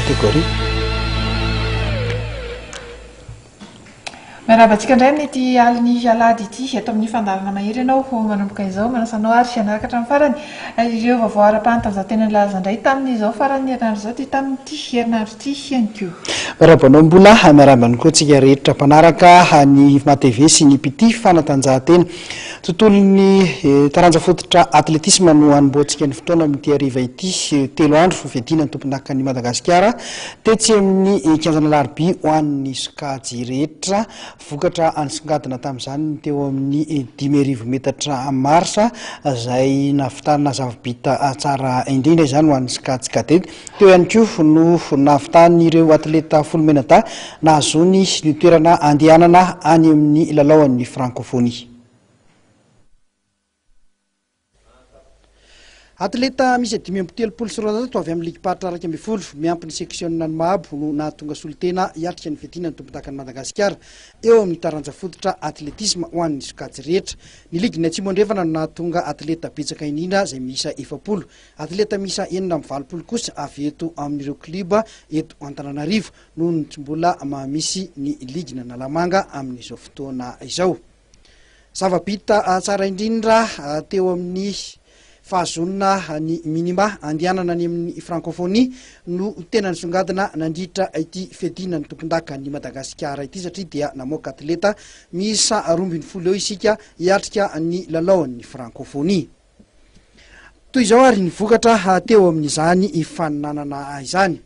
catégorie. Miarahaba antsika indray amin'ity alin'ny alahady ity eto amin'ny fandaharana Mahery ianao ho manomboka izao. Manasa anao ary hanaraka hatramin'ny farany ireo vaovao ara-panatanjahantena nilaza indray tamin'izao faran'ny herinandro izao ity tamin'ity herinandro ity ihany koa. Miarahaba anao Mbola, miarahaba ihany koa antsika rehetra mpanaraka ny MATV sy ny mpitia fanatanjahantena. Tontolon'ny taranja fototra atletisma no hanombohantsika ny fotoana amin'ity hariva ity. Telo andro fiadiana ny tompondakan'i Madagasikara tetsy amin'ny kianjan'Alarobia ho an'ny sokajy rehetra. Vokatra nisongadina tamin'izany ny teo amin'ny 5000 metatra marsa izay nahavitana zava-bita tsara indrindra izany ho an'ny sokajy cadet. Teo ihany koa no nahavitan'ireo atleta folo mianadahy nahazoany ny toerana andehanana any amin'ny lalaon'ny Frankôfônia. Atleta miisa 235 avy amin'ny ligim-paritra 11 miampy ny seksionan'i Mahabo no nahatonga solontena hiatrika ny fiadiana ny tompondakan'i Madagasikara eo amin'ny taranja fototra atletisma ho an'ny sokajy rehetra. Ny ligin'ny Atsimo Andrefana no nahatonga atleta betsaka indrindra izay miisa 40. Atleta miisa 86 kosa avy eto amin'ireo klioba eto Antananarivo noho ny tsy mbola maha misy ny ligin'Analamanga amin'izao fotoana izao. Zava-bita tsara indrindra teo amin'ny fahazoana ny minima andehanana any amin'ny Francophonie no tena nisongadina nandritra ity fiadiana ny tompondakan'i Madagasikara ity satria dia namoaka atleta miisa 12 eo isika hiatrika ny lalaon'ny Francophonie. Toy izao ary ny vokatra teo amin'izany faninanana izany.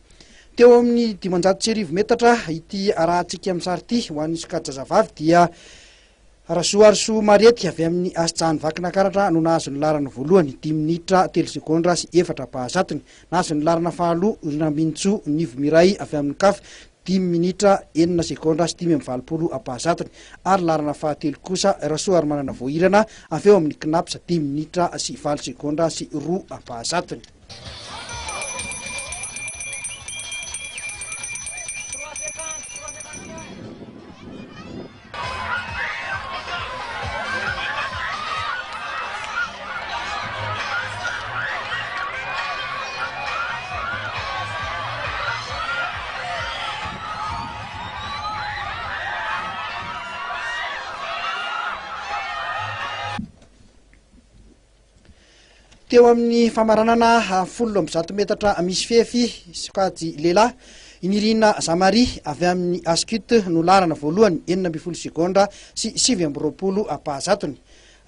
Teo amin'ny 1500 metatra ity arahantsika amin'ny sary ity ho an'ny sokajy zazavavy dia Rasoarisoa Mariety avy amin'ny Asjany Vakinakaratra no nahazo ny laharana voalohany, dimy minitra telo segondra sy efatra ampahazatony. Nahazo ny laharana faharoa Rinambinintsoa Nivo Miray avy amin'ny Caf, dimy minitra enina segondra sy 85 ampahazatony ary laharana fahatelo kosa Rasoarimanana Voahirana avy eo amin'ny Cnaps dimy minitra sy valo segondra sy roa ampahazatony. Teo amin'ny famaranana 110 metatra misy fefy sokajy lehilahy, i Nirina Zamari avy amin'ny Ascut no laharana voalohany, 16 segondra sy 29 ampahazatony.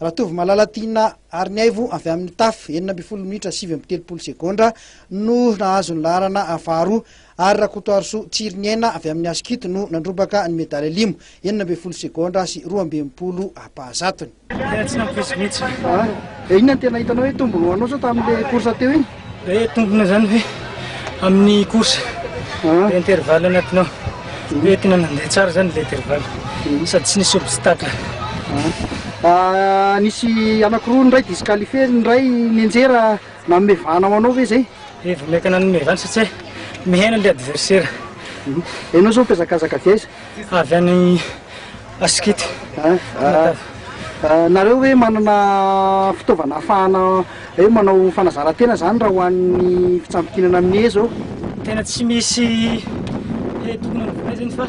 Ratovomalala Tiana Hariniaivo avy amin'ny Taf, 16 minitra 39 segondra no nahazo ny laharana faharoa ary Rakotoarisoa Tsiriniaina avy amin'ny Ascut no nandrombaka ny medaly alimo, 16 segondra sy 62 ampahazatony. Tena tsy nampoiziko mihitsy. Ah, dia inona no tena hitanao hoe tombony ho anao zao tamin'ilay course teo iny? Hoe tombony zany hoe amin'ny course, Ah. le intervalle anatinao. Hoe tena nandeha tsara zany le intervalle. Sady tsy nisy obstacle. Ah, nisy anankiroa ny iray disqualifié, ny iray nianjera nanome vahana ho anao ve izay? Eh, vao maika nanome vahana satria mihena le adversaire. Ianao zao mpihazakazaka avy aiza? Avy any Asikity. Nareo ve manana fitaovana ahafahana hoe manao fanazaran-tena zany raha ho an'ny fitsambikinana amin'ny hehy zao? Tena tsy misy hehy tokony hanaovana azy iny fa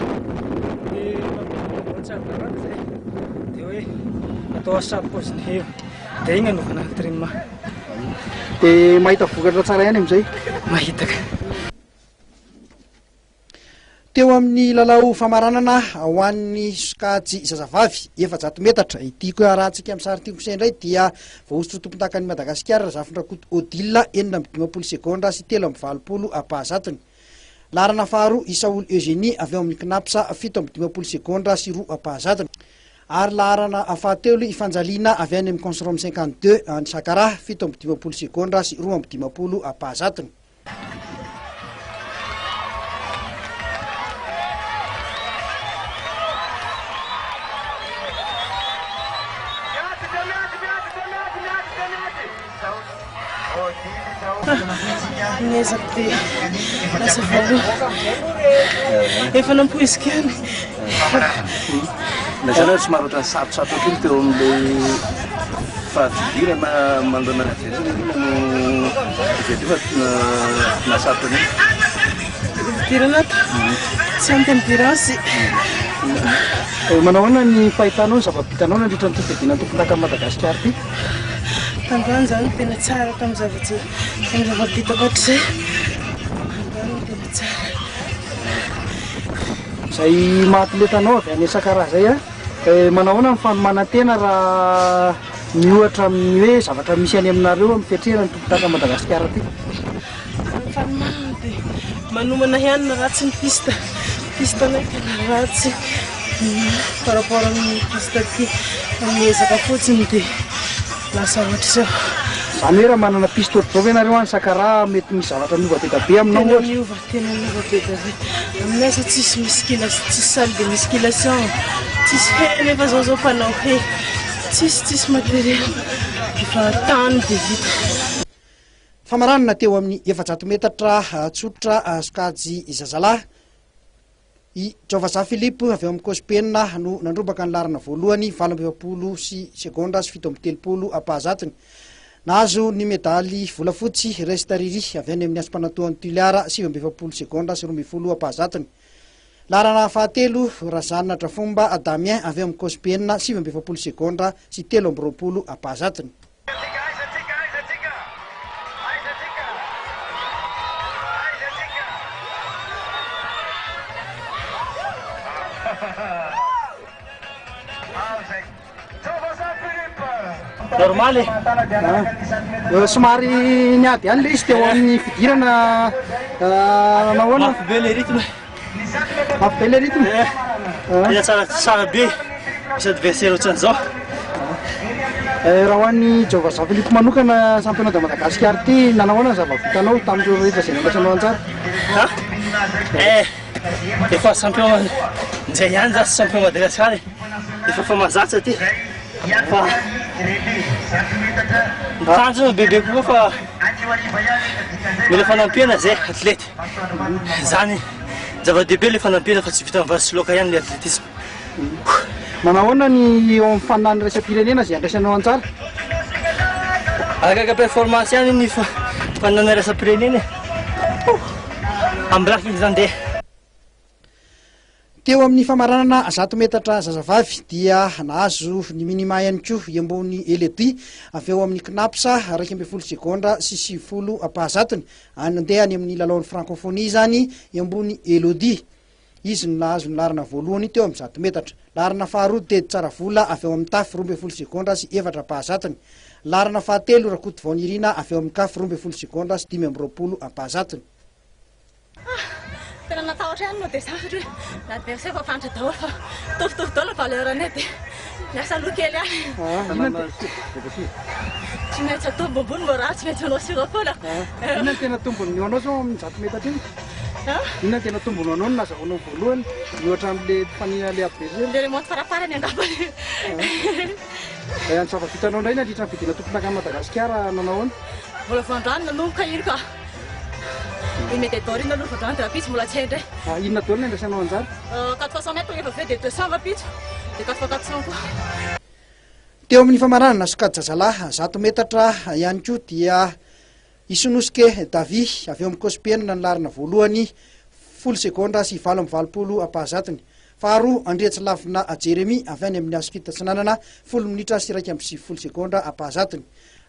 le mampiasa tsara zay de hoe atao asabo paozin'ny hehy io de igny anaovana entraînement. De mahita vokatra tsara ihany amin'izay? Mahita ka. Teo amin'ny lalao famaranana ho an'ny sokajy zazavavy 400 metatra, ity koa arahantsika amin'ny sary ity kosa indray dia voahosotra ho tompondakan'i Madagasikara Razafindrakoto Odile, 56 segondra sy 83 ampahazatony. Laharana faharoa i Saholy Eugénie avy ao amin'ny Cnaps, 57 segondra sy roa ampahazatony. Ary laharana fahatelo i Fanjaliana avy any amin'ny Consrom 52 any Sakaraha, 57 segondra sy 52 ampahazatony. Niezaka be lasa voalohany. Efa nampoiziko ihany. Na izany aza somary ohatran'ny sarotsarotra kely teo amin'ilay fahafidirana manoloana ny adversaire inona no izay teo fa nahasarotra an'iny? fidirana ato. Tsy ampy endurance. Manao ahoana ny fahitanao ny zava-bitanao nandritra an'ity fiadiana ny tompondakan'i Madagasikara ity? Tandroany izany tena tsara tamin'ny zava-tsa tamin'ny zava-bitako hatrizay. Androany no tena tsara. Izay maha atleta anao avy any Sakaraha izay a, manao ahoana ny fanomanan-tena raha miohatra amin'ny hoe zavatra misy any aminareo amin'ny fiatrehana ny tompondakan'i Madagasikara ity? Ny fanomanana dia manomana ihany na ratsy ny piste, piste anay tena ratsy par rapport amin'ny piste aty fa miezaka fotsiny dia lasa ohatr'izao. Izany hoe raha manana piste ohatr'izao ve nareo any Sakaraha mety misy zavatra miova be dia be aminao Tena ohatra? miova, tena miova be dia be. Aminay aza tsisy musculation, tsisy salle de musculation, tsisy hehy nefa zao zao mpanao hehy, tsisy tsisy matériel, efa tany dia vita. Famaranana teo amin'ny 400 metatra tsotra sokajy zazalahy, i Jaovazaha Philippe avy ao amin'ny Cospen no nandrombaka ny laharana voalohany, 48 sy segondra sy 37 ampahazatony. Nahazo ny medaly volafotsy Resta Riri avy any amin'ny Asim-panatoan'i Toliara, 49 segondra sy 12 ampahazatony. Laharana fahatelo, Razanadrafomba Damien avy ao amin'ny Cospen, 49 segondra sy 23 ampahazatony. Normal e. Ah. Somary niady ihany le izy teo amin'ny fidirana nahoana? Mafy be le rythme. Mafy be le rythme? Eh. Tena tsara tsara be misy adversaire ohatran'izao. Eh, raha ho an'ny Jehovah Philippe manokana championnat de Madagascar ity, nanao ahoana ny zava-bitanao tamin'ireo rehetra izay nandraisanao anjara? Ha? Eh, efa champion ndray ihany za sy champion Madagascar e. Efa fa mahazatra aty. Fa ny tanjona bebe kokoa fa mila fanampiana zay athlète. Zany zava-dehibe le fanampiana fa tsy vitan'ny vary sy laoka ihany le athlétisme. Manao ahoana ny eo amin'ny faninan'ny iraisam-pirenena izay andraisanao anjara? Arakaraka performance ihany ny faninana iraisam-pirenena e. Amin'ny lafiny izany dia. Teo amin'ny famaranana 100 metatra zazavavy dia nahazo ny minima ihany koa i Ambony Elodie avy eo amin'ny Cnaps 11 segondra sy 90 ampahazatony. Nandeha any amin'ny lalaon'ny Francophonie izany i Ambony Elodie. Izy no nahazo ny laharana voalohany teo amin'ny 100 metatra. Laharana faharoa Tedy Tsaravola avy ao amin'ny Taf 12 segondra sy 4 ampahazatony. Laharana fahatelo Rakotovao Nirina avy ao amin'ny Caf 12 segondra sy 25 ampahazatony. Tena natahotra ihany moa dia za satria ny adversaire efa fantatra daholo fa mitovitovy daholo ny valeur anay dia miasa aloha kely ihany. Tsy maintsy atao ambonimbony moral, tsy maintsy manao sur foana. Inona no tena tombony ho anao zao amin'ny 100 metatra iny? Inona no tena tombony ho anao no nazahoanao voalohany miohatra amin'ilay mpifanina ilay adversaire? Le remonte farafarany angambany. Ny zava-bitanao indray nandritra ny fiadiana tompondakan'i Madagasikara nanao ahoana? Mbola vao androany nanomboka iny ka. Ny médaille d'or iny aloha vao androany dia rahampitso mbola tsy hay indray. Inona daholo no andraisanao anjara? 4 fois 100 mètres rehefa avy eo dia 200 rahampitso dia 4 fois 400 koa. Teo amin'ny famaranana sokajy zazalahy 100 metatra ihany koa dia i Sonosuke Davy avy eo amin'ny Cospen ny laharana voalohany, folo segondra sy 88 ampahazatony. Faharoa, Andriatsilavina Jeremie avy any amin'ny Ascut Atsinanana, folo minitra sy 91 segondra ampahazatony.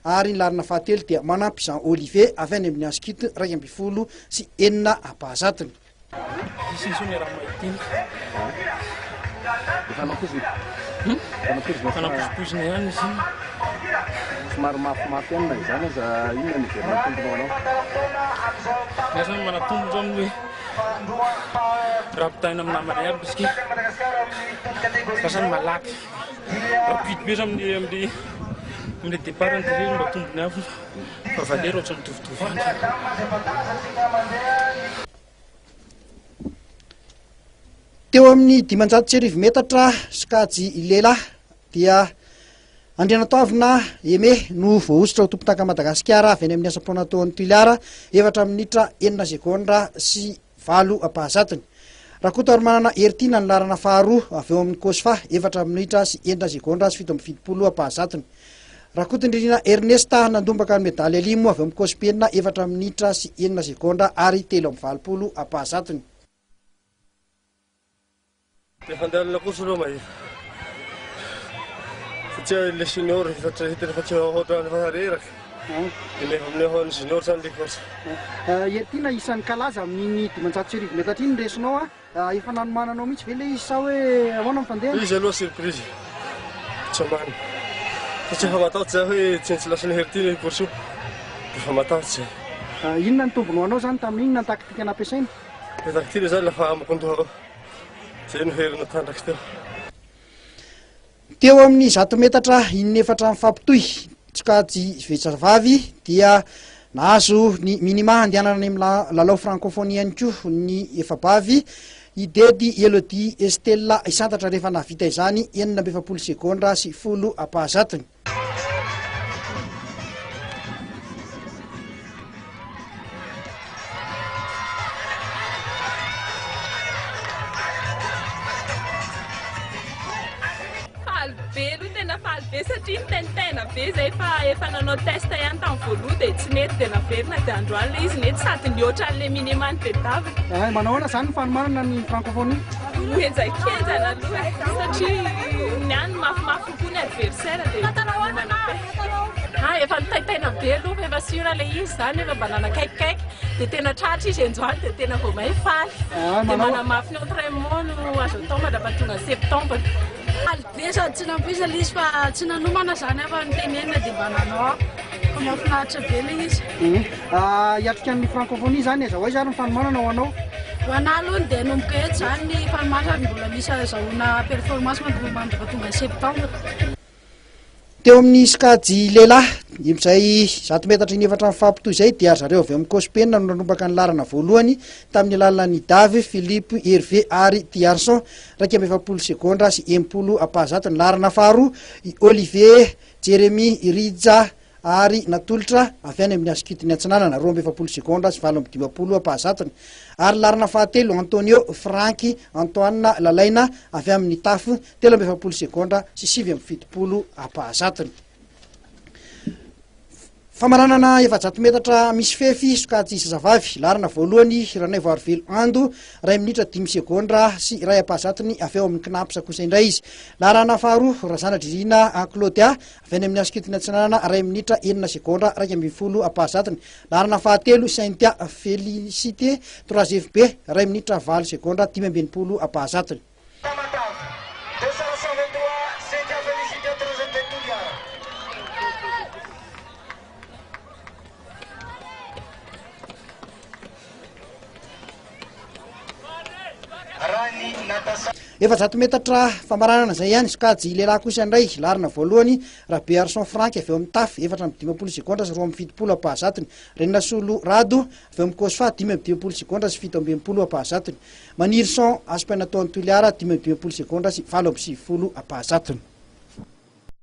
Ary ny laharana fahatelo dia Manampy Jean Olivier avy any amin'ny Ascut 16 ampahazatony. Hisy intsony ny raha mahitiny. Efa nampoizina. Efa nampoizina. Efa nampoizipoizina ihany izy iny. Somary mafimafy ihany na izany aza inona no heverina tombony ho anao? Ny ahy zany manatombo zao amin'ny hoe raha ampitahaina amin'ny namana ihany parce que za zany malaky rapide be za amin'ny amin'ny amin'ny départ ny télé mba tombony ihany fa valeur ohatran'ny mitovitovy ihany. Teo amin'ny 1500 metatra sokajy lehilahy dia Andrianatoavina Aimé no voahosotra ho tompondakan'i Madagasikara avy any amin'ny asam-ponatoan'i Toliara, efatra minitra enina segondra sy valo ampahazatony. Rakotoarimanana Heritiana ny laharana faharoa avy eo amin'ny Cosfa, efatra minitra sy enina segondra sy 77 ampahazatony. Rakotondririna Ernest nandombaka ny medaly alimo avy ao amin'ny Cospen efatra minitra sy enina segondra ary 83 ampahazatony. Le fandehanana kosa aloha mahefa satria le junior efa tsy hita efa tsy ohatran'ny efa reraka de nefa amin'ilay ho an'ny junior zany le course. Heritiana isan'ny kalaza amin'iny 1500 metatra iny ny resinao a! Efa nanomananao mihitsy ve ilay izy sa hoe ahoana ny fandehany? Izy aloha surprise, tsy ambany satria efa matahotra zay hoe tsy maintsy lasan'i Heritiana io course io de efa matahotra zay. Inona ny tombony ho anao zany tamin'iny na ny taktika nampiasaina? Ny taktika zany lafa amako an-doha ao, zay no hery natanjaka teo. Teo amin'ny 100 metatra inefatra mifampitohy, sokajy vehivavy, dia nahazo ny minima handehanana any amin'ny lalao francophonie ihany koa ny efa-bavy, i Dedy, Elodie, Estella, i Santatra rehefa nahavita izany 46 segondra sy 10 ampahazatony. Faly be aloha, tena faly be satria nitaintaina be zay fa efa nanao test ihany tamin'ny voalohany dia tsy nety dia naverina dia androany ilay izy nety sady nihoatra an'ilay minima nitadiavina. Hay, manao ahoana izany ny fanomanana ny francophonie? Henjakenjana aloha e, satria ny any mafimafy kokoa ny adversaire dia manomana be. Ah, efa nitaintaina be aloha fa efa sûr ilay izy izany, efa mba nanakaikikaiky dia tena tratra izy androany dia tena vao may faly. Ah, Dia manao manamafy ny entraînement no azo atao mandra-pahatonga ny septembre. Faly be sady tsy nampoizina ilay izy fa tsy nanomana izany aho fa notenenina dia mba nanao aho. Fa mahafinaritra be ilay izy. Ah, hiatrika ny francophonie izany, aiza ho aiza ary ny fanomanana ho anao? Ho anah aloha dia hanomboka eto izany ny fanomanana ary mbola misy azahoana performance mandra-pahatonga ny septembre. Teo amin'ny sokajy lehilahy, izay 100 metatra inefatra mifampitohy izay dia ry zareo avy ao amin'ny Cospen no nandrombaka ny laharana voalohany tamin'ny alalan'i Dave, Philippe, Hervé ary Tiarson, 41 segondra sy 60 ampahazato. Ny laharana faharoa, i Olivier, Jeremy, Rija ary natolotra avy any amin'ny Asikitiny Atsinanana, 42 segondra sy 58 ampahazatony. Ary laharana fahatelo, Antonio, Franck, Antoine, Lalaina avy amin'ny Taf, 43 segondra sy 79 ampahazatony. Famaranana 400 metatra misy fefy, sokajy zazavavy, laharana voalohany, Ranaivoarivelo Ando, iray minitra dimy segondra sy iray ampahazatony avy ao amin'ny Cnaps kosa indray izy. Laharana faharoa, Razanadririna Claudia, avy any amin'ny Asikitiny Atsinanana, iray minitra enina segondra 11 ampahazatony. Laharana fahatelo, Cynthia Félicité, trois FB, iray minitra valo segondra 65 ampahazatony. Tamatave, 223, Cynthia Félicité, troisième de Toliara. Raha ny Natasa. 400 metatra famaranana izay ihany, sokajy lehilahy kosa indray, laharana voalohany, Rabearison Franck avy eo amin'ny Taf, 54 segondra sy 72 ampahazatony, Renasolo Rado avy eo amin'ny Cosfa, 55 segondra sy 67 ampahazatony. Manirison, Aspen Antoine Toliara, 55 segondra sy 98 ampahazatony.